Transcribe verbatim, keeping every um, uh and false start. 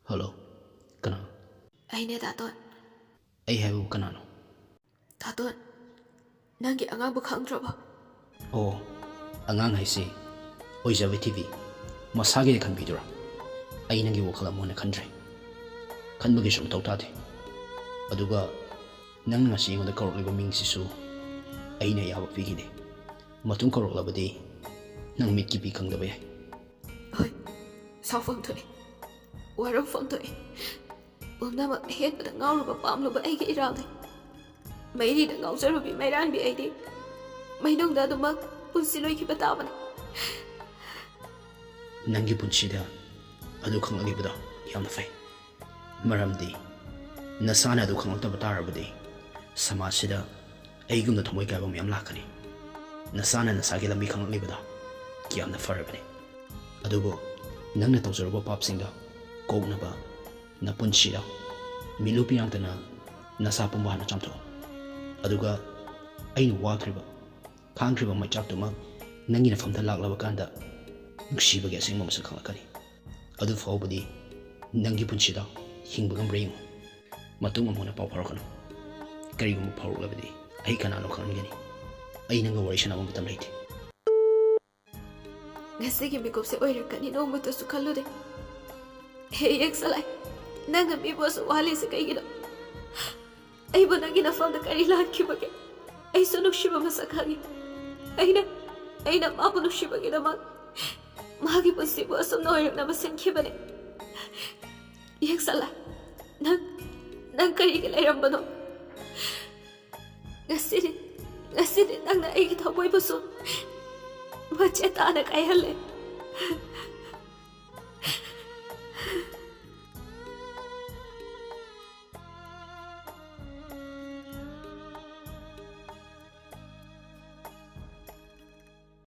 Hello, ꯀꯅꯥ? ꯑꯩꯅꯦ ꯗꯥꯇꯣꯟ꯫ ꯑꯩ ꯍꯥꯏꯕꯕꯨ ꯀꯅꯥꯅꯣ? ꯗꯥꯇꯣꯟ, ꯅꯪꯒꯤ ꯑꯉꯥꯡꯕꯨ ꯈꯪꯗ꯭ꯔꯕꯣ? ꯑꯣ, ꯑꯉꯥꯡ ꯍꯥꯏꯁꯤ ꯑꯣꯏꯖꯕ ꯊꯤꯕꯤ, ꯃꯁꯥꯒꯤꯗꯤ ꯈꯟꯕꯤꯗꯨꯔꯥ? ꯑꯩ ꯅꯪꯒꯤ ꯋꯥꯈꯜ ꯑꯃꯨꯛ ꯍꯟꯅ ꯈꯟꯗ꯭ꯔꯦ꯫ ꯈꯟꯕꯒꯤꯁꯨ ꯃꯊꯧ ꯇꯥꯗꯦ꯫ ꯑꯗꯨꯒ ꯅꯪꯅ ꯉꯁꯤ ꯑꯩꯉꯣꯟꯗ ꯀꯧꯔꯛꯂꯤꯕ ꯃꯤꯡꯁꯤꯁꯨ ꯑꯩꯅ ꯑꯌꯥꯕ ꯄꯤꯈꯤꯅꯦ꯫ ꯃꯇꯨꯡ ꯀꯧꯔꯛꯂꯕꯗꯤ ꯅꯪ ꯃꯤꯠꯀꯤ ꯄꯤ ꯈꯪꯗꯕ ꯌꯥꯏ꯫ ꯍꯣꯏ, ꯁꯥꯎꯐꯝ ꯊꯣꯛꯑꯦ, ꯋꯥꯔꯧꯐꯝ ꯊꯣꯛꯑꯦ꯫ ꯄꯨꯝꯅꯃꯛ ꯑꯍꯦꯟꯕꯗ ꯉꯥꯎꯔꯨꯕ ꯄꯥꯝꯂꯨꯕ ꯑꯩꯒꯤ ꯏꯔꯥꯜꯅꯤ꯫ ꯃꯩꯔꯤꯗ ꯉꯥꯎꯖꯔꯨꯕꯤ ꯃꯩꯔꯥꯟꯕꯤ ꯑꯩꯗꯤ ꯃꯩꯅꯨꯡꯗ ꯑꯗꯨꯃꯛ ꯄꯨꯟꯁꯤ ꯂꯣꯏꯈꯤꯕ ꯇꯥꯕꯅꯤ꯫ ꯅꯪꯒꯤ ꯄꯨꯟꯁꯤꯗ ꯑꯗꯨ ꯈꯪꯂꯛꯂꯤꯕꯗꯣ ꯌꯥꯝꯅ ꯐꯩ꯫ ꯃꯔꯝꯗꯤ ꯅꯁꯥꯅ ꯑꯗꯨ ꯈꯪꯂꯛꯇꯕ ꯇꯥꯔꯕꯗꯤ ꯁꯃꯥꯖꯁꯤꯗ ꯑꯩꯒꯨꯝꯅ ꯊꯃꯣꯏ ꯀꯥꯏꯕ ꯃꯌꯥꯝ ꯂꯥꯛꯀꯅꯤ꯫ ꯅꯁꯥꯅ ꯅꯁꯥꯒꯤ ꯂꯝꯕꯤ ꯈꯪꯂꯛꯂꯤꯕꯗꯣ ꯌꯥꯝꯅ ꯐꯔꯕꯅꯤ꯫ ꯑꯗꯨꯕꯨ ꯅꯪꯅ ꯇꯧꯖꯔꯨꯕ ꯄꯥꯞꯁꯤꯡꯗꯣ ꯀꯣꯛꯅꯕ ꯅꯄꯨꯟꯁꯤꯗ ꯃꯤꯠꯂꯨ ꯄꯤꯌꯥꯡꯇꯅ ꯅꯁꯥ ꯄꯨꯝꯕ ꯍꯥꯟꯅ ꯆꯥꯝꯊꯣꯛꯎ꯫ ꯑꯗꯨꯒ ꯑꯩꯅ ꯋꯥꯈ꯭ꯔꯤꯕ, ꯈꯥꯡꯈ꯭ꯔꯤꯕ ꯃꯩꯆꯥꯛꯇꯨꯃꯛ ꯅꯪꯒꯤ ꯅꯐꯝꯗ ꯂꯥꯛꯂꯕ ꯀꯥꯟꯗ ꯅꯨꯡꯁꯤꯕꯒꯤ ꯑꯁꯦꯡꯕ ꯃꯁꯛ ꯈꯪꯂꯛꯀꯅꯤ꯫ ꯑꯗꯨ ꯐꯥꯎꯕꯗꯤ ꯅꯪꯒꯤ ꯄꯨꯟꯁꯤꯗ ꯍꯤꯡꯕ ꯉꯝꯕ꯭ꯔꯥ ꯌꯦꯡꯉꯨ꯫ ꯃꯇꯨꯡ ꯑꯃꯨꯛ ꯍꯟꯅ ꯄꯥꯎ ꯐꯥꯎꯔꯛꯀꯅꯨ꯫ ꯀꯔꯤꯒꯨꯝꯕ ꯐꯥꯎꯔꯛꯂꯕꯗꯤ ꯑꯩ ꯀꯅꯥꯅꯣ ꯈꯪꯍꯟꯒꯅꯤ꯫ ꯑꯩ ꯅꯪꯒ ꯋꯥꯔꯤ ꯁꯥꯟꯅꯕ ꯃꯇꯝ ꯂꯩꯇꯦ꯫ ꯉꯁꯤꯒꯤ ꯃꯤꯀꯨꯞꯁꯦ ꯑꯣꯏꯔꯛꯀꯅꯤ ꯅꯣꯡꯃꯇꯁꯨ ꯈꯜꯂꯨꯗꯦ꯫ ꯍꯦ ꯌꯦꯛꯁꯂꯥꯏ, ꯅꯪꯅ ꯃꯤꯕꯨ ꯑꯁꯨꯛ ꯋꯥꯍꯜꯂꯤꯁꯦ ꯀꯩꯒꯤꯅꯣ? ꯑꯩꯕꯨ ꯅꯪꯒꯤ ꯅꯐꯝꯗ ꯀꯔꯤ ꯂꯥꯟꯈꯤꯕꯒꯦ? ꯑꯩꯁꯨ ꯅꯨꯡꯁꯤꯕ ꯃꯁꯛ ꯈꯪꯉꯤ꯫ ꯑꯩꯅ, ꯑꯩꯅ ꯃꯥꯕꯨ ꯅꯨꯡꯁꯤꯕꯒꯤꯗꯃꯛ ꯃꯥꯒꯤ ꯄꯨꯟꯁꯤꯕꯨ ꯑꯁꯨꯝꯅ ꯑꯣꯏꯔꯛꯅꯕ ꯁꯤꯟꯈꯤꯕꯅꯦ꯫ ꯌꯦꯛꯁꯂꯥꯏ, ꯅꯪ, ꯅꯪ ꯀꯔꯤꯒꯤ ꯂꯩꯔꯝꯕꯅꯣ? ꯉꯁꯤꯗꯤ, ꯉꯁꯤꯗꯤ ꯅꯪꯅ ꯑꯩꯒꯤ ꯊꯃꯣꯏꯕꯨꯁꯨ ꯃꯆꯦꯠ ꯇꯥꯅ ꯀꯥꯏꯍꯜꯂꯦ꯫